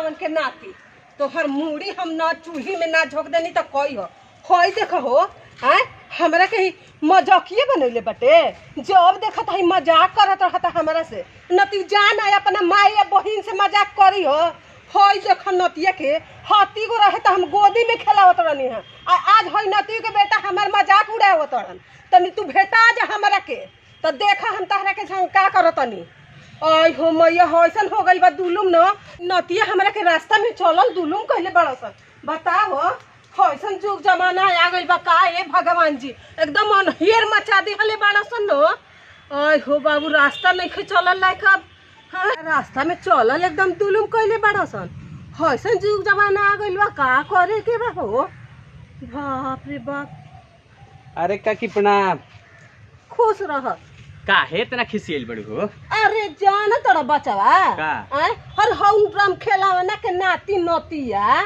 खेलावन के नाती, तोहर मूड़ी हम ना चूल्ही में ना झोंक देनी त कही हो होई देख हो। हैं हमरा के ही मजाकिए बनैले बटे, जब देखत हई मजाक करत रहत हमरा से। नती जान आय अपना माई या बहिन से मजाक करी हो। होई देख नतिया के हाथी गो रहे त हम गोदी में खेलावत रहनी है, आ आज होई नती के बेटा हमर मजाक उड़ावत रहन। तनी तू भेटा जा हमरा के त देखा हम तहरा के संग का करतनी। आई हो मैया, ऐसन हो गइल बा दुलुम न नतिया हमरा के रास्ता में चलल दुलुम कहले बड़ा सन। बताओ ऐसन जुग जमाना आ गइल बा का ए भगवान जी, एकदम अनहेर मचा दिहले बड़ा सन न। आई हो बाबू, रास्ता नहीं चलल लायक अब। हाँ, रास्ता में चलल एकदम दुलुम कहले बड़ा सन। ऐसन जुग जमाना आ गइल बा, का करे के बा हो। बाप रे बाप। अरे काकी प्रणाम। खुश रह। काहे इतना खिसियल बड़ी हो? अरे जान तोरा बचवा का? आय हर हऊ ड्रम खेलावना के नाती नतिया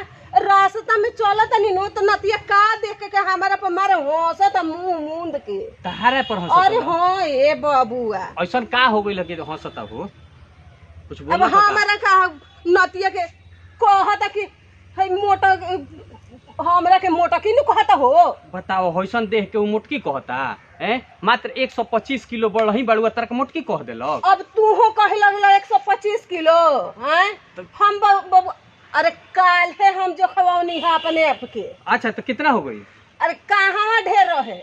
रास्ता में चलत नी नो तो नतिया का देख के हमारा पर मारे हंसत मुंह मुंद के। तहारे पर हंसत अरे हो? हाँ ए बबुआ, ऐसन का हो गइल कि हंसत हो? कुछ अब बोलत का? हमारा का नतिया के कहत कि है मोटा, हमरा के मोटा की नु कहत हो। बताओ हइसन देख के उ मोटकी कहता हैं? मात्र 125 किलो बढ़ही बड़ुआ तरक मोटकी कह देलक। अब तू हो कहे लगला 125 किलो हैं हम बबु। अरे काल है हम जो खवानी है अपने आप के। अच्छा तो कितना हो गई? अरे कहाँ ढेर रहे,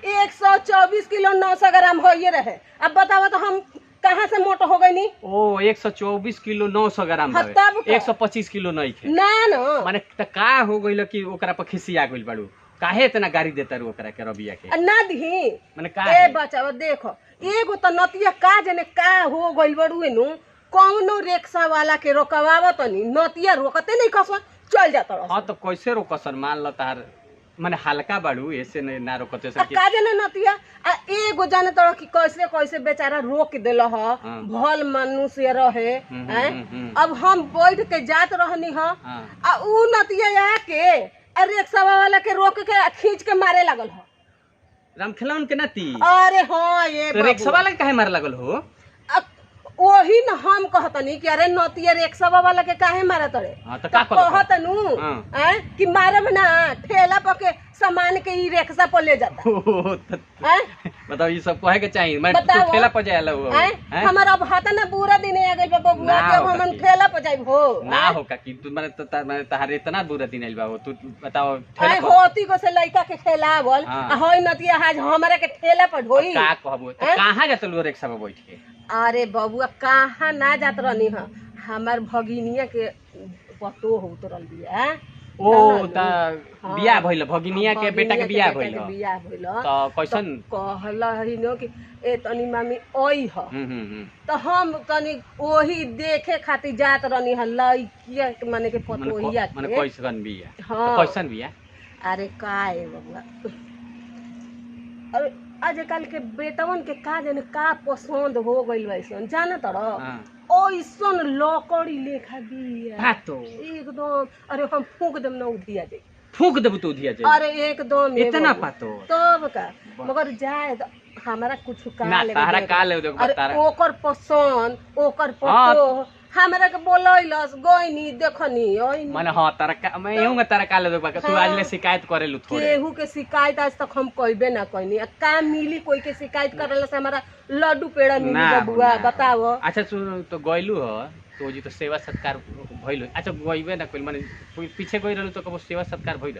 124 किलो 900 ग्राम हो ये रहे। अब बताओ तो हम कहाँ से मोट हो गई नी? ओ 124 किलो 900 ग्राम हाँ, बावे। तब का? 125 किलो नहीं खे ना ना माने त का हो गइल कि ओकरा पर खिसिया गइल बाड़ू? काहे इतना गाड़ी देता रू ओकरा के रबिया के? आ, ना दिही माने का ए है? बचाओ देखो एगो तो नतिया का जने का हो गइल बड़ुए नु, कौनो रिक्शा वाला के रोकवावत नी नतिया रोकते नहीं कसो चल जाता रह। हाँ तो कैसे रोकसन? मान ल तार माने हल्का बाड़ू ऐसे नहीं ना रोकते आ सर कि का जाने नतिया आ एगो जाने तोरा कि कैसे कैसे बेचारा रोक देल ह, हाँ। भल मनुष्य रहे हम्म, हैं? हम्म, हम्म। अब हम बैठ के जात रहनी ह हाँ। आ ऊ नतिया आके आ रिक्शा वाला के रोक के आ खींच के मारे लागल ह। रामखेलौन के नाती अरे हाँ ये तो बाबू। रिक्शा वाला के काहे मारे लागल हो? आ, वही न हम कहतनी कि अरे नतिया रिक्शा वाला के काहे मारे तड़े। हाँ, तो का कहलक? कहतनु हाँ। हैं कि मारब ना ठेला पर के सामान के ई रिक्शा पर ले जाता ओ, त- हैं? बताओ ये सब कहे के चाहिए मैं तू बताओ। ठेला पर जाए हो हैं? हैं? हमार अब हाथ ना बुरा दिन आ गइल बा बबुआ ना कि अब हो हमन काकी। ठेला पर जाइब हो। ना हो काकी तू माने तो माने तहारे इतना बुरा दिन आइल बा हो तू बताओ ठेला आए पर होती को से लइका के खेलावल हाँ। आ होई नतिया आज हमरा के ठेला पर ढोई। का कहबो तो हैं? कहाँ जात लो रिक्शा पर बैठ के? अरे बबुआ कहाँ ना जात रहनी ह, हमार भगिनिया के पतो हो उतरल बिया। ओ ना, त हाँ। बियाह भइल भगिनिया के बेटा के बियाह भइल के बियाह भइल त कैसन? कहल ही न कि ए तनी मामी ओई ह हम्म हम्म हम्म। तो हम तनी ओही देखे खातिर जात रहनी ह लइकिया के माने के माने पतोहिया माने के। कैसन बियाह? हाँ। त कैसन बियाह? अरे का है बबुआ, अरे आजकल के बेटवन के का जाने का पसंद हो गइल बा जाने तर हाँ। ओइसन लकड़ी लेखा बिया हाँ तो एकदम। अरे हम फूंक देम ना उधिया जाई। फूंक देबू तो उधिया जाई। अरे एकदम ए इतना बबुआ। पातो? तब का मगर जाए त हमरा कुछ का ना लेवे तहरा देवे। का लेवे देवे अरे तारा ओकर पसंद ओकर हाँ। पतो हमरा के बोलैलस गइनी देखनी ओइनी। माने हाँ तारा का मैं यूं तारा का लेवे देवे तू हाँ। आज ले शिकायत करेलू थोड़े। केहू के शिकायत आज तक हम कहबे ना कहनी। आ का मिली कोई के शिकायत करला से हमारा लड्डू पेड़ा मिली ना हो, बबुआ ना हो। बताओ। अच्छा सुन तो गइलू हो तो जी तो सेवा सत्कार भइल हो। अच्छा गइबे ना कइल माने पीछे गइल रहलू तो कबो सेवा सत्कार भइल?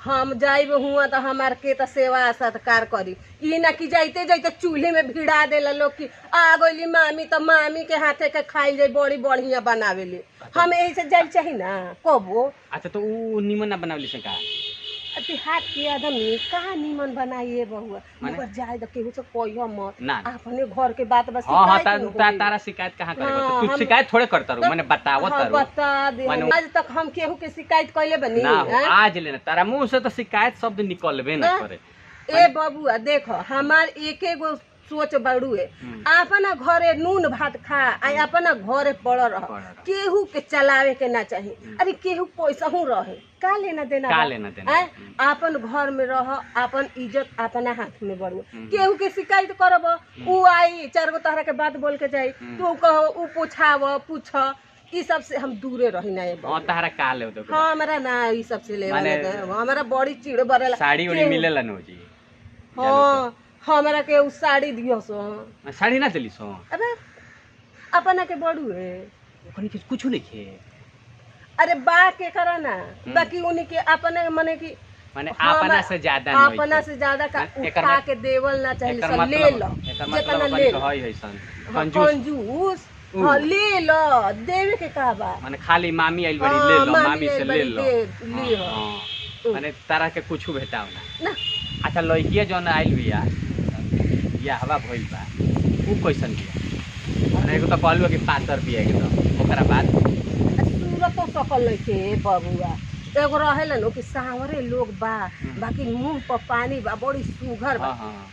हम जाइब हुआ तो हमार के तो सेवा सत्कार करी, ई ना कि जाइते जाइते चूल्हे में भिड़ा देला लोग कि आ गइली मामी तो मामी के हाथे के खाइल जाई बड़ी बढ़िया बनावेली। हम यही से जाइल चाही ना कबो। अच्छा तो ऊ निमन ना बनावली से का? देहात के आदमी का निमन बनाइए बहुआ, माने? मगर जाए तो केहू से कहियो मत। ना। अपने घर के बात बस हाँ हाँ शिकायत न होई। तारा शिकायत कहाँ करे? हाँ, तू शिकायत थोड़े करता रू माने बतावत हाँ, तारू। बता दे। माने- आज तक हम केहू के शिकायत कैले बनी ना हो हैं? आज लेना तारा मुंह से तो शिकायत शब्द निकलबे ना ना। करे। ए बबुआ देखो हमार एक एगो सोच बड़ू है, अपना घरे नून भात खा आ अपना घरे पड़ रह, पड़ रह। केहू के चलावे के ना चाही। अरे केहू पैसा हूँ रहे का लेना देना का बा? लेना देना? आँय? अपन घर में रह, अपन इज्जत अपना हाथ में बड़ू। केहू के शिकायत करब ऊ आई चार गो तहरा के बात बोल के जाई, तू कहो ऊ पूछाव पूछ ई सब से हम दूरे रही ना ये हां बबुआ। तहरा का ले दो हाँ हमरा ना ई सब से लेवा माने- ना देवा। हमरा बड़ी चिड़ बरेला साड़ी उड़ी मिलेला न जी? हाँ, हमरा के उ साड़ी दियो सो। साड़ी ना दिली सो? अबे अपना के बड़ू है। ओकनी के कुछ नहीं खे। अरे बा के करा ना, बाकी उन्हीं के अपने मने की माने हम- अपना से ज्यादा नहीं। अपना से ज्यादा का माने एकर उठा मत- के देवल ना चाहिए एकर सब ले मतलब लो। एकर जितना मतलब ले अपन लो। कहई है सन हाँ, कंजूस। कंजूस। उ। हाँ ले लो, देवे के का बा। माने खाली मामी आइल बड़ी हाँ, ले लो, मामी मामी से आइल ले बड़ी लो। दे- लिहो। हाँ, उ। माने तारा के कुछ भेटाओ ना। ना। अच्छा लड़किया जौन आइल बिया, बियाहवा भइल बा, उ कैसन बिया? माने एगो तो कहलू कि पातर बिया एकदम, ओकरा बाद सूरतो सकल नइखे बबुआ। एगो रहेला न कि सांवरे लोग बा, बाकी मुंह पर पानी बा, बड़ी सुघर बा। हाँ हाँ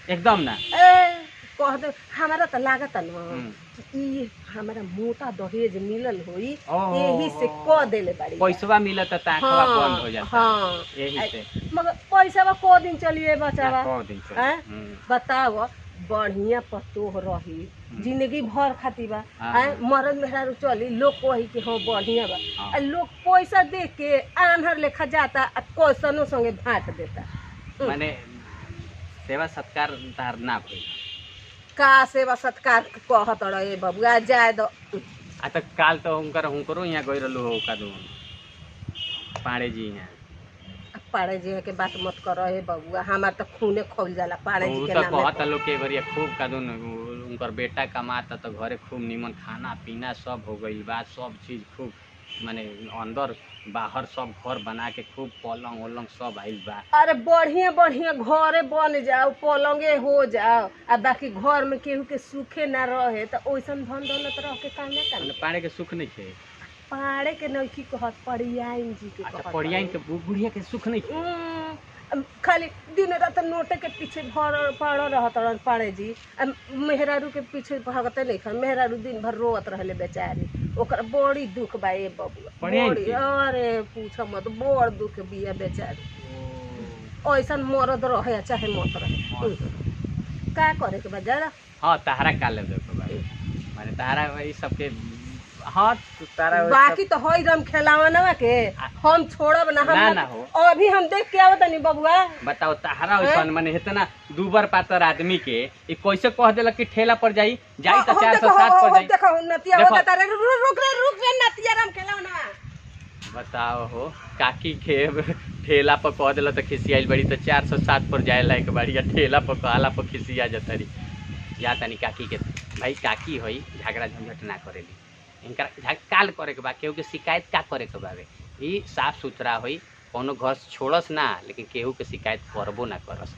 एकदम ना। ए कह दे, हमरा त लागत न हम्म। कि ई हमरा मोटा दहेज मिलल होई, ओ, एही से क देले बाड़ी। पैसवा मिलत त आंखवा बंद हो जाता। हाँ। यही से। मगर पैसावा को दिन चलिए बचावा? ना, कौ दिन चली। हैं? हम्म। बताव, बढ़िया पतोह रही जिंदगी भर खातिर बा। हाँ। आएं, मरद मेहरारू चली, लोग कही कि हाँ बढ़िया बा। हाँ। आ लोग पैसा दे के आन्हर लेखा जाता आ कैसनो संगे भाट देता। माने सेवा सत्कार तार ना भइल? का सेवा सत्कार कहत रहे बबुआ, जाए दो। आ त काल तो हुनकर हुनकरो यहाँ गइ रहलू हो का दो पाड़े जी यहाँ। पाड़े जी के बात मत कर हे बबुआ, हमार तो खूने खौल जाला पाड़े जी उ के त नाम कहता लोग के घरिया खूब कादुन उनकर बेटा कमाता त घरे खूब निमन खाना पीना सब हो गइल बा, सब चीज खूब माने अंदर बाहर सब घर बना के खूब पलंग उलंग सब आइल बा। अरे बढ़िया बढ़िया घरे बन जाओ, पलंगे हो जाओ, आ बाकी घर में केहू के सुखे ना रहे त ओइसन धन दौलत रह के काम ना माने काम। पाड़े के सुख नहीं खे? पाड़े के नइखी कहत, पड़ियाइन जी के अच्छा कहत। पड़ियाइन के बुढ़िया के सुख नहीं खे? खाली दिन रात नोटे के पीछे भर पड़ल रहत रहन पाड़े जी, आ मेहरारू के पीछे भगते नहीं खन। मेहरारू दिन भर रोवत रहले बेचारी, ओकर बड़ी दुख बा ए बबुआ। पड़ियाइन बड़ी के? अरे पूछ मत, बड़ दुख बिया बेचारी। ऐसन मरद रहे आ चाहे मत रहे, का करे के बा जरा। हाँ तहरा का लेबे के बा, माने तहरा ई सबके हाँ तो तारा ओइ बाकी तो हई रम खेलावनवा के हम छोड़ब ना। हम ना, ना हो। अभी हम देख के आवत तनी बबुआ। बताओ तहरा ओइसन माने इतना दूबर पातर आदमी के ई कैसे कह देलक कि ठेला पर जाई जाई त हम 407 देखो, पर हम जाई। देखो नतिया देखो। होता तारे, रुक रुक रे रुक रे नतिया राम खेलावनवा। बताओ हो काकी के ठेला पर कह देला त खिसियाइल बड़ी त 407 पर जाए लायक बड़ी आ ठेला पर कहला पर खिसिया जतरी। जा तनी काकी के भाई काकी होई झगड़ा झंझट ना करेली, इनका काल करे के बा केहू के शिकायत का करे के बावे, ई साफ सुथरा होई कोनो घर से छोड़स ना लेकिन केहू के शिकायत करबो ना करस।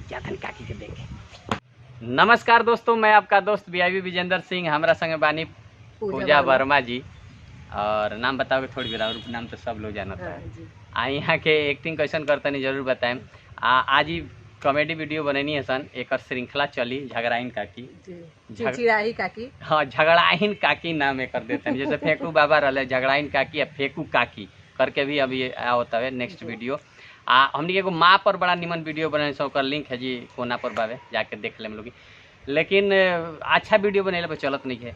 जा तनी काकी के देखे। नमस्कार दोस्तों, मैं आपका दोस्त बीआईबी विजेंद्र सिंह, हमरा संगे बानी पूजा वर्मा जी। और नाम बताओगे थोड़ी देर, और नाम तो सब लोग जानता हाँ है। जी। आ यहाँ के एक्टिंग कैसन करतनी जरूर बताएं। आ आज ही कॉमेडी वीडियो बनैनी है सन, एक श्रृंखला चली झगड़ाइन काकी। जी चिड़चिड़ाही काकी। हाँ झगड़ाइन काकी नाम एक देते हैं, जैसे फेंकू बाबा रहे झगड़ाइन काकी या फेंकू काकी करके भी अभी आवत हवे नेक्स्ट वीडियो। आ हमनी के एगो माँ पर बड़ा निमन वीडियो बने सो, ओकर लिंक है जी कोना पर बावे, जाके देख लेम लोगी। लेकिन अच्छा वीडियो बनेला पर चलत नहीं है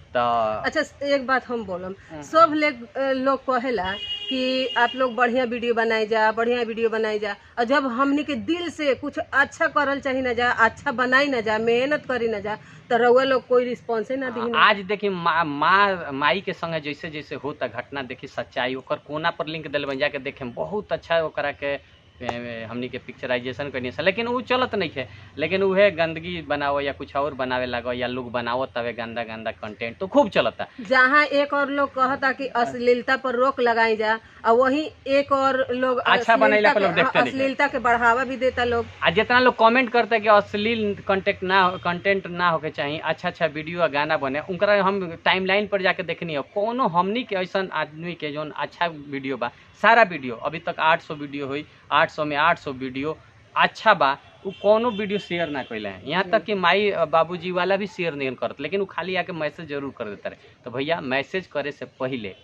तो। अच्छा एक बात हम बोलम, सब लोग कहेला कि आप लोग बढ़िया वीडियो बनाई जा, बढ़िया वीडियो बनाई जा, और जब हमनी के दिल से कुछ अच्छा करल चाही ना जा, अच्छा बनाई ना जा, मेहनत करी ना जा, तो रउआ लोग कोई रिस्पॉन्स ना दी। आज देखी माँ माँ माई के संगे जैसे जैसे होता घटना देखी सच्चाई, ओकर कोना पर लिंक दिल बन जाके देखे, बहुत अच्छा ओकरा के हमनी के पिक्चराइजेशन करनी है, लेकिन उ चलत नहीं है। लेकिन उहे गंदगी बनावो या कुछ और बनावे लागो या लोग बनावत तवे गंदा गंदा कंटेंट तो खूब चलता। जहाँ एक और लोग कहता कि अश्लीलता पर रोक लगाई जा, और वही एक और लोग अच्छा बनैला पर लोग देखते नहीं। अश्लीलता के बढ़ावा भी देता लोग। आ जितना लोग कमेंट करता है कि अश्लील कंटेंट ना होके चाहिए, अच्छा अच्छा वीडियो आ गाना बने, उनकरा हम टाइमलाइन पर जाके देखनी हो कोनो हमनी के ऐसा आदमी के जोन अच्छा वीडियो बा, सारा वीडियो अभी तक 800 वीडियो हुई, 800 में 800 वीडियो अच्छा बा, उ कोनो वीडियो शेयर ना कैले हैं। यहाँ तक कि माई बाबूजी वाला भी शेयर नहीं करत, लेकिन उ खाली आके मैसेज जरूर कर देता रहे। तो भैया मैसेज करे से पहले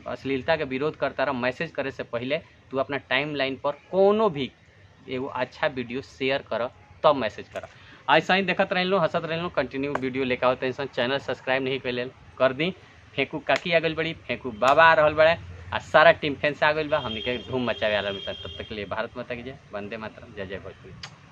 अश्लीलता के विरोध करता रह, मैसेज करे से पहले तू अपना टाइमलाइन पर कोनो भी एगो अच्छा वीडियो शेयर कर तब मैसेज कर। ऐसा ही देखत रहलो, हंसत रहलो, कंटिन्यू वीडियो लेके आओ। ऐसा चैनल सब्सक्राइब नहीं कैले कर दी। फेंकू काकी आ गइल बड़ी, फेंकू बाबा आ रहल बड़े आ सारा टीम फैंस आ गइल बा। हमनी के धूम मचावे वाला। तब तक के लिए भारत माता की जय, वंदे मातरम, जय जय भोजपुरी।